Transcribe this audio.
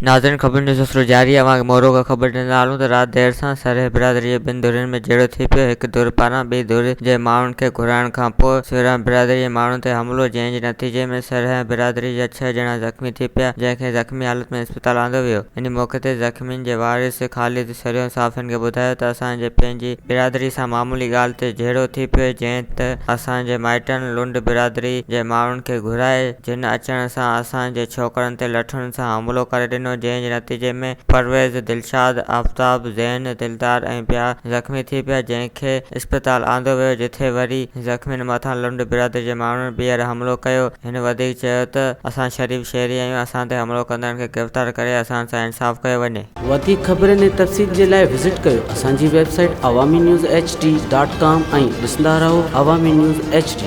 ناظرين خبرن جو سلسلو جاري آهي اوهان کي مورو کان خبر ڏيندا هلون ته رات دير سان سرهي برادري جي ٻن ڌرين ۾ جهيڙو ٿي پيو هڪ ڌر پاران ٻي ڌر جي ماڻهن کي گهرائڻ کان پوء سرهي برادري جي ماڻهن تي حملو جنهن جي نتيجي ۾ سرهي برادري جا ڇهه ڄڻا زخمي ٿي پيا جنهن کي زخمي حالت ۾ اسپتال آندو ويو ان موقعي تي زخمين جي وارث خالد سرهيو صحافين کي ٻڌايو ته اسان جي پنهنجي برادري سان معمولي ڳالهه تي جهيڙو ٿي پيو جنهن ته اسان جي مائٽن لنڊ برادري جي ماڻهن کي گهرائي جن اچڻ سان اسان جي ڇوڪرن تي لٺين سان حملو ڪري ڏنو، جنهن جي نتيجي ۾ پرويز، دلشاد، آفتاب، زين، دلدار ۽ ٻيا زخمي ٿي پيا، جنهن کي اسپتال آندو ويو، جتي وري زخمين مٿان لنڊ برادري جي ماڻهن ٻيهر حملو ڪيو، هن وڌيڪ چيو ته اسان شريف شهري آهيون، اسان تي حملو ڪندڙن کي گرفتار ڪري اسان سان انصاف ڪيو وڃي. وڌيڪ خبرن ۽ تفصيل جي لاء وزٽ ڪيو اسان جي website Awami news H D dot com ۽ ڏسندا رهو عوامي نيوز ايڇ ڊي.